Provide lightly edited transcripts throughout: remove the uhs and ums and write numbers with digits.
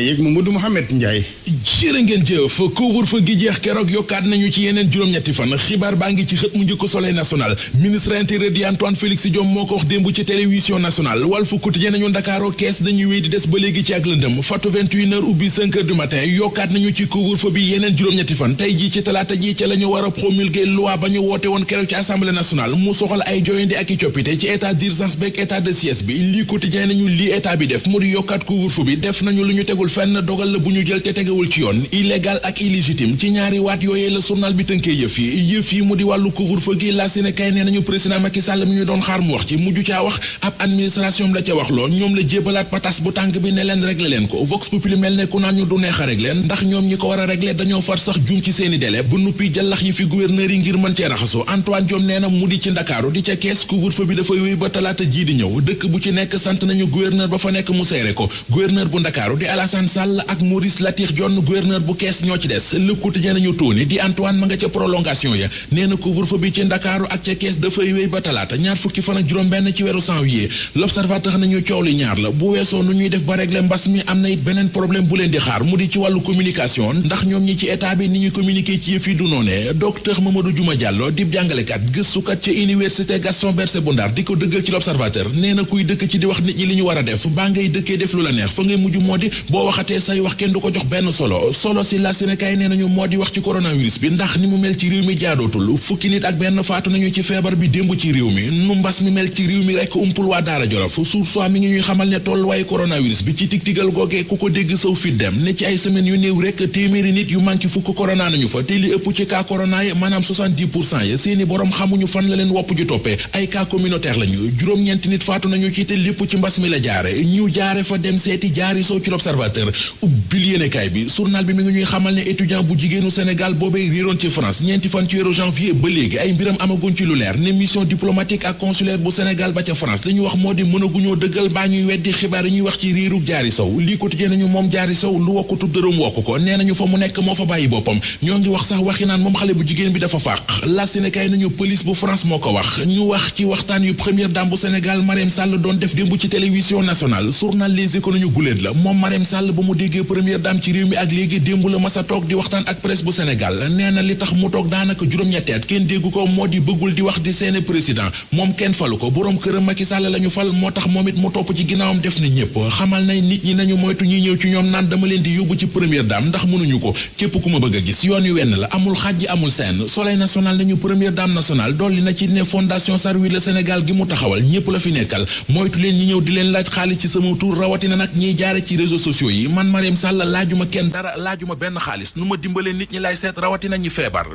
yéeg Mamadou Mouhamed Ndiaye. jërë ngeen jëf couvre-feu gi jeex keroog yokkaat nañu ci yeneen juróom-ñetti fan xibaar baa ngi ci xët mu njëkk Soleil national ministre intérieur di Antoine Félix Diome moo ko wax démb ci télévision nationale Walf Quotidien nañu Ndakaaroo kees dañuy wéy di des ba léegi ci ak lëndëm fatu 21h ubbi 5h du matin yokkaat nañu ci couvre-feu bi yeneen juróom-ñetti fan tey jii ci talaata ji ca la ñu war a promulguer loi ba ñu woote woon keroog ci assemblée nationale mu soxal ay joyandi ak i coppite ci état d'urgence beeg état de siège bi lii Quotidien nañu lii état bi def mu di yokkaat couvre-feu bi def nañu lu ñu tegul fenn dogal la bu ñu jël te tegewul ci yoon illégal ak illégitime ci ñaari waat yooyee la journal bi tënkee yëf yi mu di wàllu couvre-feu gi la sine kay nee nañu président Macky Sall mi ñu doon xaar mu wax ci mujj caa wax ab administration la ca wax loo ñoom la jébalaat patas bu tànk bi ne leen régler leen ko Vox Populi mel ne ku naan ñu du neex a régler ndax ñoom ñi ko war a régler dañoo far sax juum ci seeni délai bu nuppi jàllax yi fi gouverneur yi ngir mën cee raxasu Antoine Diome nee na mu di ci Ndakaaru di ca kees couvre-feu bi dafay wéy ba talaata jii di ñëw dëkk bu ci nekk sant nañu gouverneur ba fa nekk mu seere ko gouverneur bu Ndakaaru di Alassane Sall ak Maurice Latyr Dione gouverneur bu kees ñoo ci des Le Quotidien nañu tóoni di Antoine ma nga ca prolongation ya nee na couvre-feu bi ci Ndakaaru ak ca kees dafay wéy ba talaata ñaar fukki fan ak juróom-benn ci weeru janvier L'Observateur nañu coow li ñaar la bu weesoo nu ñuy def ba régler mbas mi am na it beneen problème bu leen di xaar mu di ci wàllu communication ndax ñoom ñi ci état bi ni ñu communiquer ci yëf yi du noone docteur Mamadou Diouma Diallo di jàngalekat gëstukat ca université Gaston Berger bu Ndar di ko dëggal ci L'Observateur nee na kuy dëkk ci di wax nit ñi li ñu war a def baa ngay dëkkee def lu la neex fa ngay mujj moo di boo waxatee say wax kenn du ko jox benn solo si la Sénégal nee nañu moo di wax ci coronavirus bi ndax ni mu mel ci réew mi jaadootul fukki nit ak benn faatu nañu ci feebar bi démb ci réew mi nu mbas mi mel ci réew mi rekk umpul waa Daara Jolof Source mi ngi ñuy xamal ne tolluwaayu coronavirus bi ci tig-tigal googee ku ko dégg saw fit dem ne ci ay semaines yu néew rekk téeméeri nit yu manqué fukk corona nañu fa te li ëpp ci cas corona yi maanaam 70% ya seeni borom xamuñu fan la leen wopp ju toppee ay cas communautaire lañu juróom-ñeenti nit faatu nañu ci te lépp ci mbas mi la jaare ñu jaare fa dem seeti jaari sow ci L'Observateur ubbil yéenekaay bi journal bi mi ngi ñuy xamal ne étudiant bu jigéenu Sénégal boobee réeroon ci France ñeenti fan ci weeru janvier ba léegi ay mbiram amaguñ ci lu leer ne mission diplomatique ak consulaire bu Sénégal ba ca France li ñu wax moo di mënaguñoo dëggal baa ñuy weddi xibaar yi ñuy wax ci réeru jaari sow lii Quotidien nañu moom jaari sow lu wokkutub dërëm wokku ko nee nañu fa mu nekk moo fa bàyyi boppam ñoo ngi wax sax waxi naan moom xale bu jigéen bi dafa fàq la Sénégal nañu police bu France moo ko wax ñu wax ci waxtaan yu première dame bu Sénégal Marième Sall doon def démb ci télévision nationale journal Les Échos nañu guléet la moom Marième Sall ba mu déggee première dame ci réew mi ak léegi démb la masa toog di waxtaan ak presse bu Sénégal nee na li tax mu toog daanaka juróom-ñetti at kenn déggu ko moo di bëggul di wax di seeni président moom kenn falu ko boroom këram Macky Sall la ñu fal moo tax moom it mu topp ci ginnaawam def na ñëpp xamal na nit ñi nañu moytu ñuy ñëw ci ñoom naan dama leen di yóbbu ci première dame ndax mënuñu ko képp ku ma bëgg a gis yoon wi wenn la amul xàjji amul seen Soleil national nañu première dame nationale dolli na ci ne fondation Sarwi le Sénégal gi mu taxawal ñëpp la fi nekkal moytu leen ñi ñëw di leen laaj xaalis ci sama tur rawatina nag ñiy jaare ci réseaux sociaux yi man Marième Sall laajuma kenn dara laajuma benn xaalis nu ma dimbalee nit ñi lay seet rawatina ñi feebar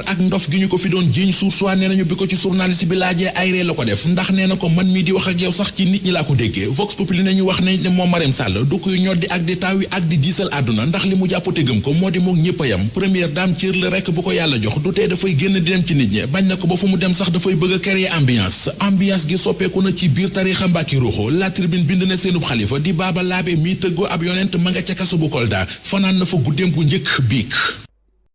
ak ndof gi ñu ko fi doon jiiñ Source A nee nañu bi ko ci journaliste bi laajee ay ree la ko def ndax nee na ko man mii di wax ak yow sax ci nit ñi laa ko déggee Vox Populi nañu wax nañ ne moom Marième Sall du koy ñoddi ak di taaw yi ak di diisal àdduna ndax li mu jàpp te gëm ko moo di moom ñëpp a yam première dame cër la rekk bu ko yàlla jox du tee dafay génn di dem ci nit ñi bañ na ko ba fu mu dem sax dafay bëgg a créer ambiance gi soppeeku na ci biir tariixa Mbàkke Ruuxu La Tribune bind na seenub xalifa di Baaba Laabe mi tëggoo ab yonent ma nga ca kaso bu Kolda fanaan na fa guddeem gu njëkk biig